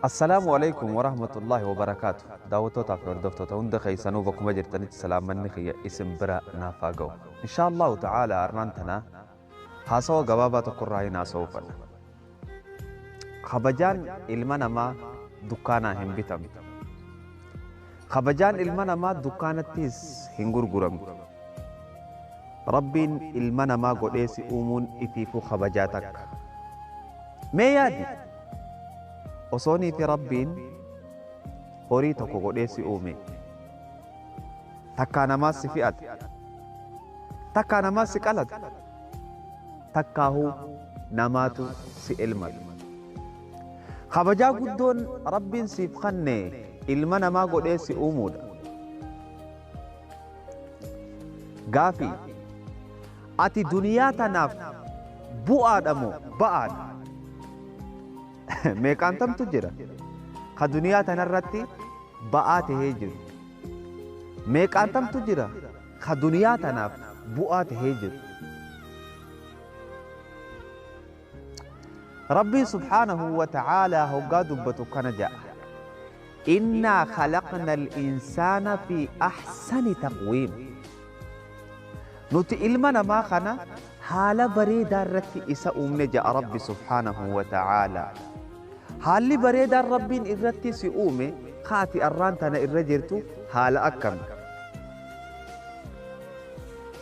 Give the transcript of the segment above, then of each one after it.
Assalaamu alaikum warahmatullaahi wabarakaatu. Daawwattootaa fi hordoftoota hunda keessanuu bakkuma jirtanitti salaamanni kiyya isin bira naaf haa ga'u. Insha Allahu ta'ala arraan tana haasawa gabaabaa tokkorraa hin haasa'uu fedha. Kabajaan ilma namaa dukkaanaa hin bitamtu. Kabajaan ilma namaa dukkaanattis hin gurguramtu. Rabbiin ilma namaa godhee si uumuun ifiifuu kabajaa takka. Mee yaadi, osoonii fi Rabbiin horii tokko godhee si uume, takkaa namaas si fi'ata, takkaa namaas si qalata, takkaahuu namaatu si elmata. Kabajaa guddoon Rabbiin siif kanne ilma namaa godhee si uumuudha. Gaafii, Ati duniyaa tanaaf bu'aadha moo ba'aadha? Meeqaantamtu jira ka duniyaa tanarratti ba'aa tahee jiru. Meeqaantamtu jira ka duniyaa tanaaf bu'aa tahee jiru. Rabbiin subhaanahu wa ta'aalaa hoggaa dubbatu kana ja'a. Innaa khalaqna al-insaana fi ahsani taqwiim. Nuti ilma namaa kana haala bareedaa irratti isa uumne ja'a Rabbi subhaanahu wa ta'aalaa. Haalli bareedaan Rabbiin irratti si uume ka ati arraan tana irra jirtu haala akkami?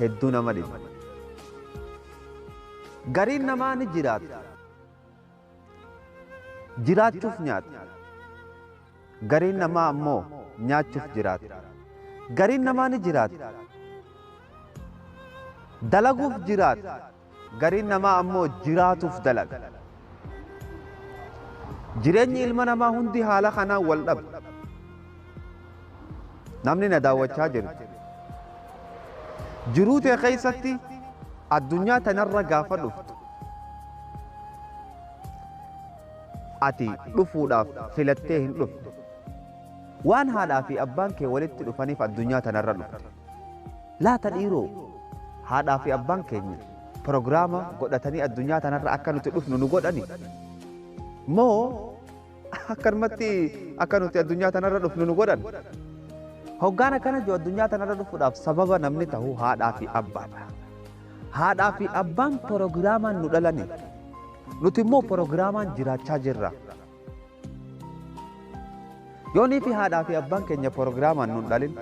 Hedduu nama dhiba. Gariin namaa ni jiraata. Jiraachuuf nyaata. Gariin namaa ammoo nyaachuuf jiraata. Gariin namaa ni jiraata. Dalaguuf jiraata. Gariin namaa ammoo jiraatuuf dalaga. Jireenyi ilma namaa hundi haala kanaan wal dhaba. Namni na daawwachaa jirtu. Jiruu tee keessatti addunyaa tanarra gaafa dhuftu ati dhufuudhaaf filattee hin dhufne. Waan haadhaa fi abbaan kee walitti dhufaniif addunyaa tanarra dhufte. Laata dhiiroo, haadhaa fi abbaan keenya pirogiraama godhatanii addunyaa tanarra akka nuti dhufnu nu godhani? Moo akkanumatti akka nuti addunyaa tanarra dhufnu nu godhan? Hoggaan akkana jiru addunyaa tanarra dhufuudhaaf sababa namni tahu haadhaa fi abbaadha. Haadhaa fi abbaan pirogiraamaan nu dhalani. Nuti immoo pirogiraamaan jiraachaa jirra. Yoonii fi haadhaa fi abbaan keenya pirogiraamaan nu dhalin,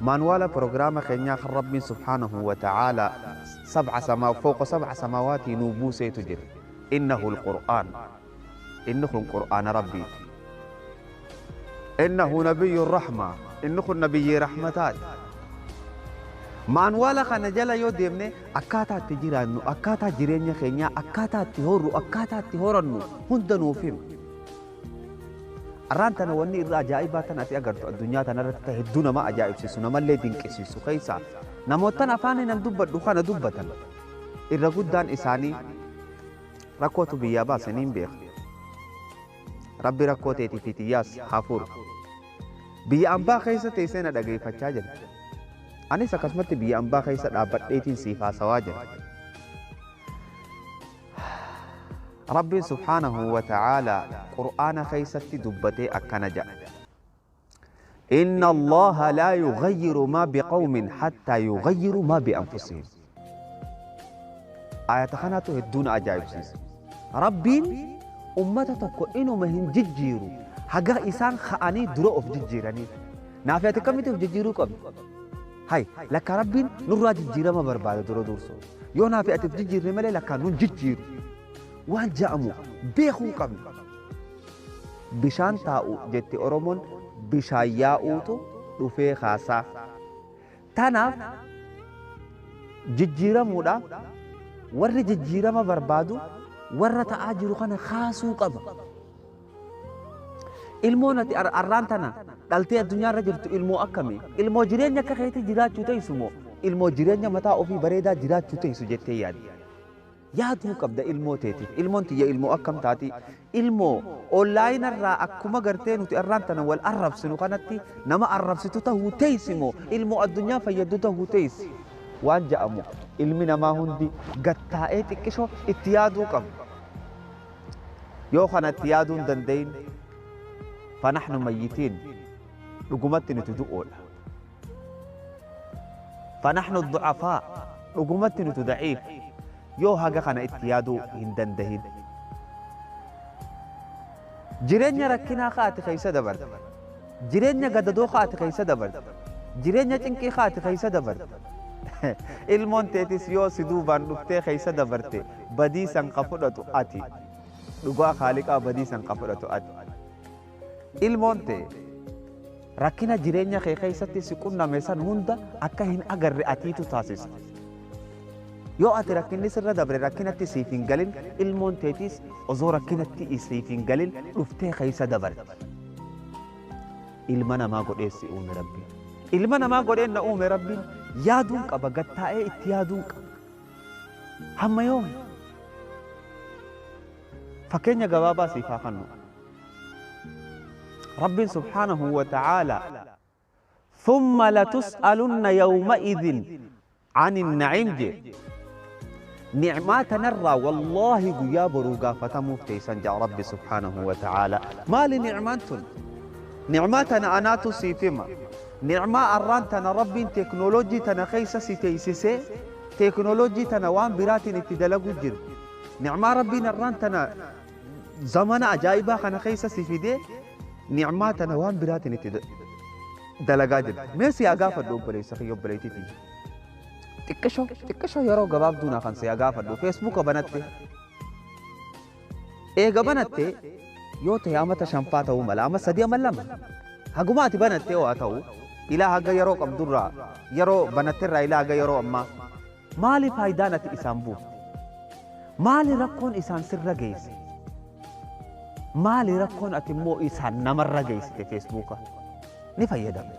maanuwaala pirogiraama keenyaa kan Rabbiin subhaanahu wa ta'aala sab'a samaa fawqa sab'a samawaatii nuu buuseetu jira. Innahu al-Qur'aan. Inni kun Qur'aana Rabbiiti. Innahu nabiyyu rahma. Inni kun nabiyyii rahmataati. Maanuwaala kana jala yoo deemne akkaataa itti jiraannu, akkaataa jireenya keenyaa, akkaataa itti horru, akkaataa itti horannu hunda nuuf hima. Arraan tana wanni irra ajaa'ibaa tan ati agartu addunyaa tanarratti ta'e hedduu nama ajaa'ibsiisu, namallee dinqisiisu keessaa namoottan afaan nan dubbadhu kana dubbatan irra guddaan isaanii rakkootu biyyaa baase niin beeka. Rabbi rakkoo teetii fi tiyyaas haa furu. Biyya ambaa keessa teessee na dhageeffachaa jirta. Anis akkasumatti biyya ambaa keessa dhaabbadheetiin siif haasawaa jira. Rabbiin subhaanahu wa ta'aalaa Qur'aana keessatti dubbatee akkana jedha. Inna Allaha laa yughayyiru maa biqawmin hattaa yughayyiru maa bi'anfusihim. Ayata kanaatu hedduu na ajaa'ibsiisa. Rabbiin ummata tokko inuma hin jijjiiru haga isaan ka'anii dura of jijjiiranii. Naafi ati akkamitti of jijjiiruu qabdi? Hay, lakkaa Rabbiin nurraa jijjiirama barbaada dura dursoo. Yoo naafi ati of jijjiirre malee lakkaa nun jijjiiru. Waan ja'amu beekuu qabna. Bishaan taa'u jetti Oromoon, bishaan yaa'uutu dhufee kaasaa. Tanaaf jijjiiramuudhaaf warri jijjiirama barbaadu warra ta'aa jiru kana kaasuu qaba. Ilmoon ati arraan tana dhaltee addunyaa irra jirtu ilmoo akkamii? Ilmoo jireenya akka keetii jiraachuu teessu moo ilmoo jireenya mataa ofii bareedaa jiraachuu teessu jettee yaaddi? Yaaduu qabda ilmoo teetiif. Ilmoon tiyya ilmoo akkam taati? Ilmoo onlaayina irraa akkuma gartee nuti arraan tana wal arrabsinu kanatti nama arrabsitu tahuu teessi moo ilmoo addunyaa fayyaddu tahuu teessi? Waan ja'amu ilmi namaa hundi gad taa'ee xiqqisho itti yaaduu qaba. Yoo kana itti yaaduu hin danda'in Fanaxnu mayyitiin, dhugumatti nuti du'oodha. Fanaxnu du'afaa, dhugumatti nuti daciif. Yoo haga kana itti yaaduu hin dandahin, jireenya rakkinaa kaati keessa dabarte, jireenya gadadoo kaati keessa dabarte, jireenya cinqii kaati keessa dabarte, ilmoon teetis yoo si duubaan dhuftee keessa dabarte, badii san ka fudhatu ati. Dhugaa Khaaliqaa, badii san ka fudhatu ati. Ilmoon tee rakkina jireenya kee keessatti si qunname san hunda akka hin agarre atiitu taasisa. Yoo ati rakkinni sirra dabre rakkinatti siif hin galin, ilmoon teetis osoo rakkinatti siif hin galin dhuftee keessa dabarte. Ilma namaa godhee si uume Rabbiin. Ilma namaa godhee na uume Rabbiin, yaaduun qaba, gattaa'ee itti yaaduun qaba. Hamma yoom? Fakkeenya gabaabaa siif haa kennu. Rabbiin subhaanahu wa ta'aala "ثم لتسألن يومئذ عن النعيم" jee. Nicmaa tanarraa wallaahi guyyaa boruu gaafatamuuf teessan jaa Rabbi subhaanahu wa ta'aala. Maali nicmaan tun? Nicmaa tana anaatu siif hima. Nicmaa arraan tana Rabbiin teeknooloojii tana keessa si teessisee teeknooloojii tana waan biraatiin itti dalagu jiru. Nicmaa Rabbiin arraan tana zamana ajaa'ibaa kana keessa si fidee nicmaa tana waan biraatiin itti dalagaa jirti. Mee si haa gaafadhu, obboleessa kiyya, obboleettii tiyya. Xiqqisho xiqqisho, yeroo gabaabduu naa kan si haa gaafadhu. Feesbuuka banatte. Eega banatte yoo ta'e amata shanfaa ta'uu mala, ama 3, ama 2. Haguma ati banatte haa ta'u, ilaa haga yeroo qabdurraa, yeroo banatterraa ilaa haga yeroo ammaa, maali faayidaan ati isaan buufte? Maali rakkoon isaan sirra geesse? Maali rakkoon ati immoo isaan namarra geessite? Feesbuuka ni fayyadamne.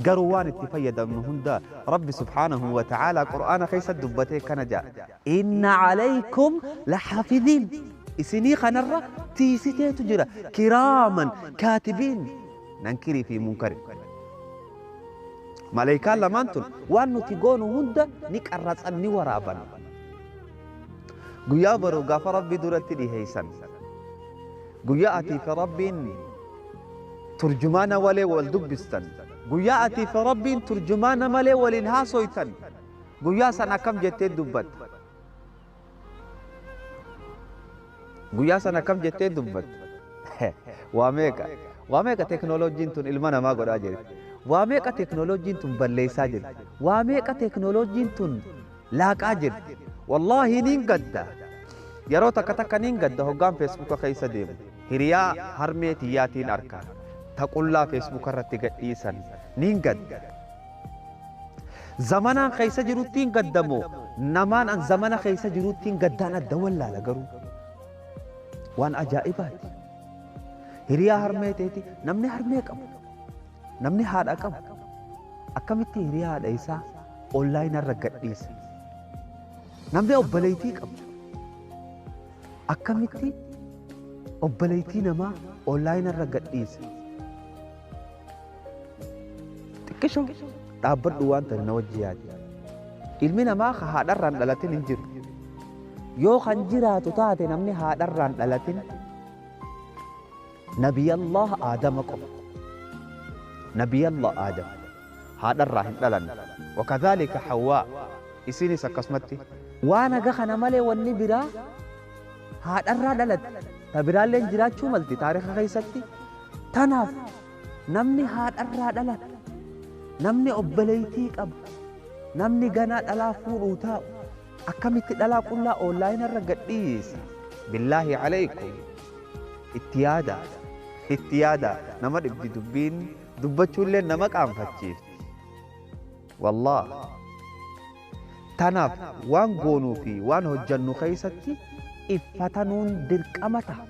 Garuu waan itti fayyadamnu hunda Rabbi subhaanahu wa ta'aalaa Qur'aana keessa dubbatee kana jedha. "إن عليكم لحافظين" isinii kanarra tiisiteetu jira. كراما كاتبين, nankirii fi munkari. Malaayikaan lamaan tun waan nuti goonu hunda ni qarratsan, ni waraaban. Guyyaa baruu gaafa Rabbi duratti dhiheeysan, guyyaa atii fi Rabbiin turjumaana walee wal dubbistan, guyyaa atii fi Rabbiin turjumaana malee waliin haasoytan, guyyaa san akkam jettee dubbatta? Guyyaa san akkam jettee dubbatta? Waa meeqa, waa meeqa teeknooloojiin tun ilma namaa godhaa jirti. Waa meeqa teeknooloojiin tun balleessaa jirti. Waa meeqa teeknooloojiin tun laaqaa jirti. Wallaahi niin gadda. Yeroo takka takka niin gadda hoggaan Feesbuuka keessa deemu. Hiriyaa harmee tiyyaatiin arka. Ta qullaa Feesbuuka irratti gadhiisan. Niin gadda. Zamanaan keessa jiruttiin gaddamoo namaan an zamana keessa jiruttiin gaddaan adda wallaala garuu. Waan ajaa'ibaati. Hiriyaa harmee teeti, namni harmee qabu, namni haadha qabu, akkamitti hiriyaa haadha isaa online irra gadhiisa? Namni obboleettii qabu akkamitti obboleettii namaa online irra gadhiisa? Xiqqisho dhaabbadhu, waan tana na wajji yaadi. Ilmi namaa ka haadharraan dhalatin hin jiru. Yoo kan jiraatu taate, namni haadharraan dhalatin Nabiyallah Aadama qofa. Nabiyallah Aadam haadharraa hin dhalanne. وكذلك Hawwaa isinis akkasumatti. Waan haga kana malee wanni biraa haadharraa dhalatte ta biraalleen jiraachuu malti taarika keessatti. Tanaaf namni haadharraa dhalate, namni obboleettii qabu, namni ganaa dhalaa fuudhuu taa'u akkamitti dhalaa qullaa online irra gadhiisa? بالله عليكم, itti yaada, itti yaada. Nama dhibdi dubbiin dubbachuullee nama qaanfachiifti wallah. Tanaaf waan goonuu fi waan hojjannu keessatti iffatanuun dirqama ta'a.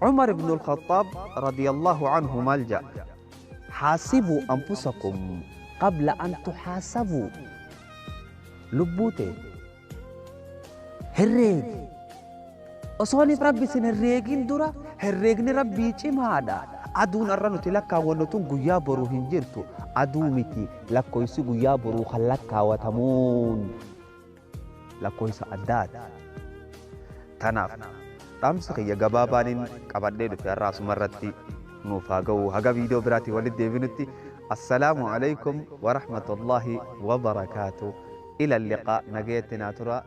Umar ibn al-Khattab رضي الله عنه maal jedha? "حاسبوا أنفسكم قبل أن تحاسبوا." Lubbuu ta'e herreegi. Osooniif Rabbi isin herreegin dura, herreegni Rabbii cimaadha. Aduun irra nuti lakkaawwannu tun guyyaa boruu hin jirtu. Aduu miti lakkoofsi guyyaa boruu kan lakkaawwatamuun lakkoofsa addaati. Tanaaf dhaamsa kiyya gabaabaaniin qabadhee dhufe har'a asuma irratti nuuf haa ga'u. Haga viidiyoo biraatiin walitti deebinutti assalaamu alaikum wa rahmatullahi wa barakaatu. Ila liqaa, nagayatti naa tura.